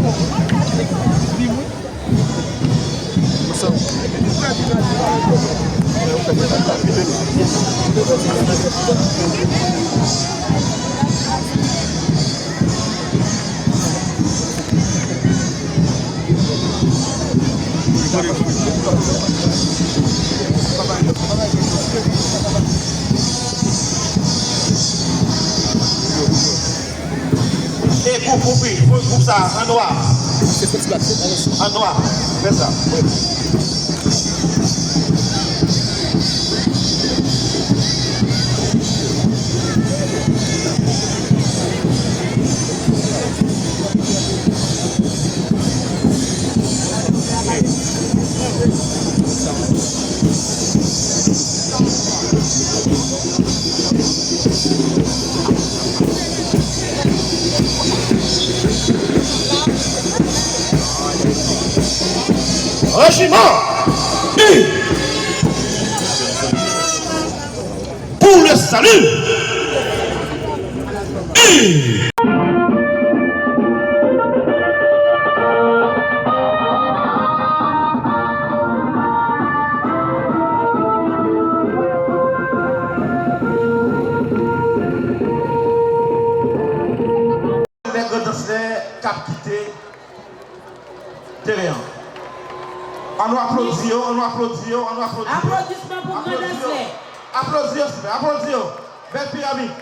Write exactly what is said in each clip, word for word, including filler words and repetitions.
E gwoup, gwoup, gwoup, gwoup sa, an nwa. An nwa, fè sa. Régiment U pour le salut. U. Nèg Grandans k ap kite teren an. An nou aplodi yo, an nou aplodi yo, an nou aplodi yo. Aplodisman pou Grandans. Aplodi yo, silvouplè, aplodi yo. Bèl piramid.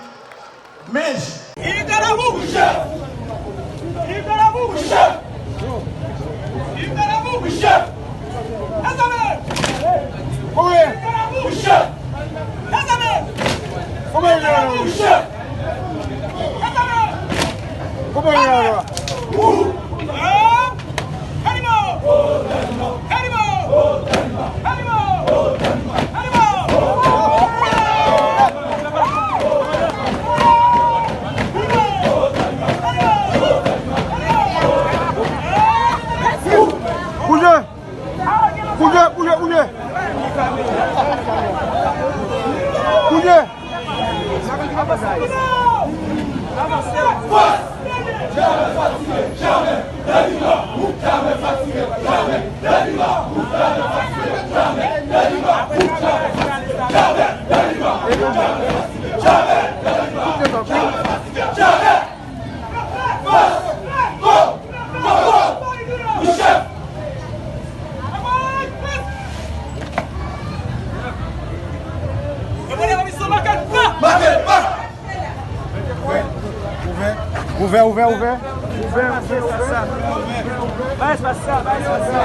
Menj. Viv de la boue. Viv de la boue. Viv de la boue. Viv de la boue. Viv de la boue. Kòman y ap fè la? Bouje! Bouje, bouje, bouje! Bouje! Ouvè, ouvè, ouvè, ouvè. Ouvè, ouvè, ouvè. Ba espas sa, ba espas sa.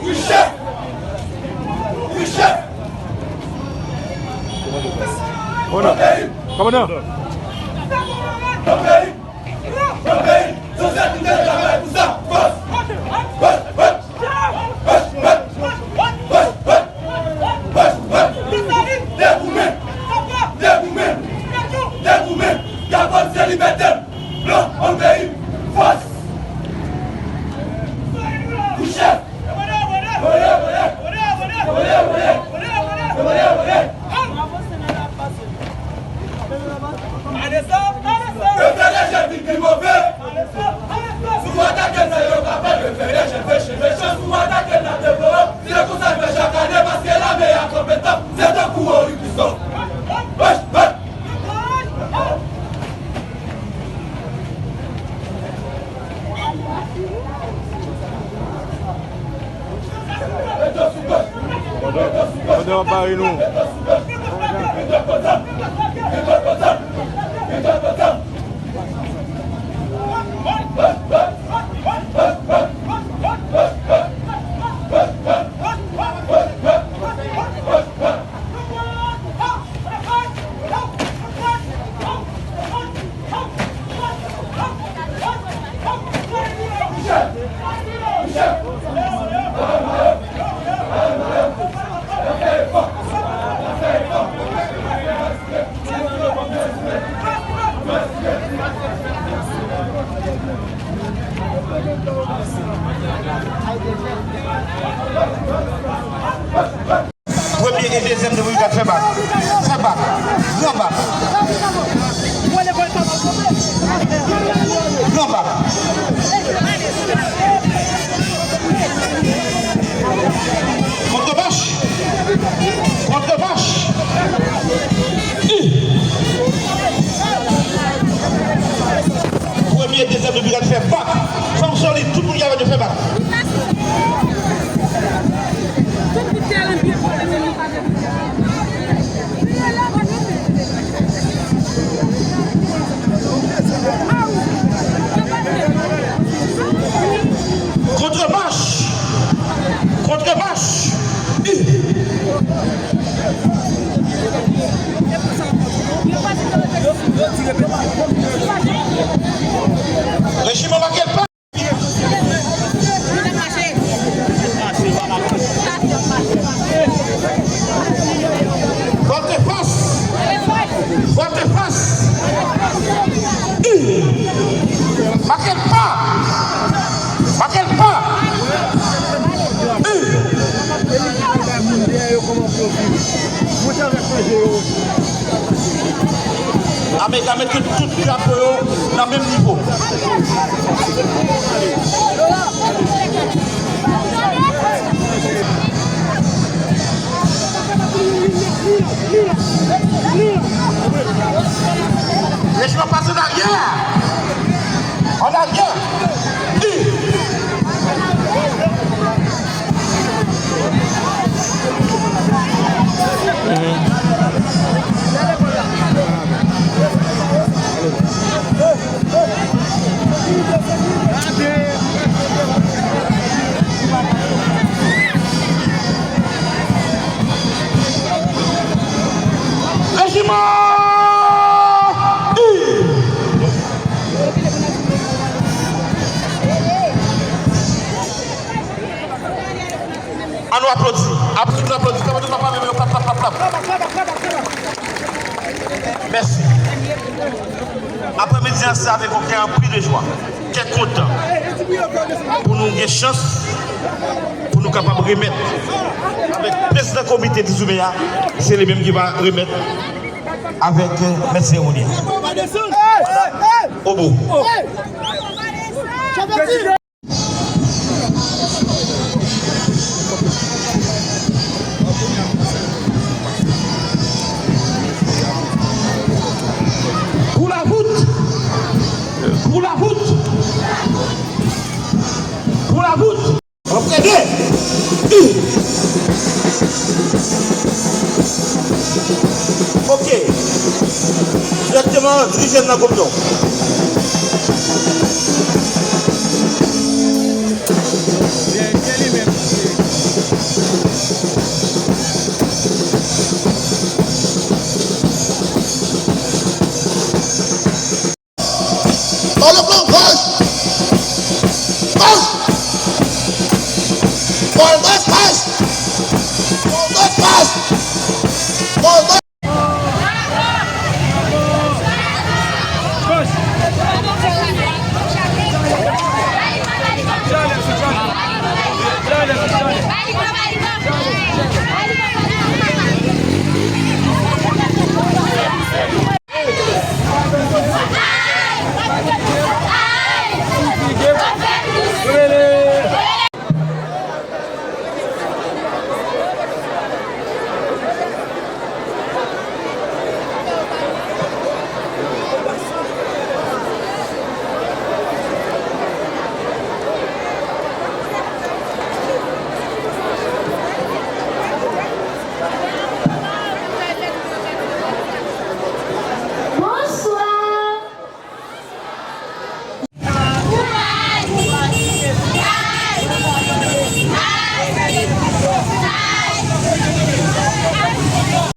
Wi, chèf! Wi, chèf! Kòmandan! Kòmandan! Nan peyi! Nan peyi! Sensè kite travay pou sa! Fòs! Fòs! Fòs! Degoumen! Degoumen! Degoumen! Gabòn se libète m! Blan an peyi m! Fòs! Pou chèf! Voye, voye! Voye, voye! Refere jèn vin pi move. Si w atake l, sa yo ka fè refere jèn, veche, veche. Si w atake l, n ap devore w. Se konsa n fè chak ane, paske lame a kanpe tanp. Se tankou Henri Christophe. Wèch, wèch. Pandan w ap bare nou. Yo pral fè bak. Fanm solid, tout moun ki avè yo fè bak. Kontremach! Kontremach! Rejiman Makelpa! Volte fas! Volte fas! Makelpa! Makelpa! Amerika mete tout drapo yo nan menm nivo. Rejim nan pase an aryè. An aryè. Rejiman! Ann nou aplodi. Aplodi, aplodi. Klap, klap, klap, klap, klap. Mèsi. Aprèmidi an, se avèk yon kè anpli de jwa, kè kontan, pou nou gen chans, pou nou kapab remèt avèk prezidan komite dizuit me a, se li menm ki va remèt avèk, euh, mèt seremoni a. Obo. Pou la vout! Pou la vout! Pou la vout! Anprede! Ok. Dirèkteman, dirije m nan group nou.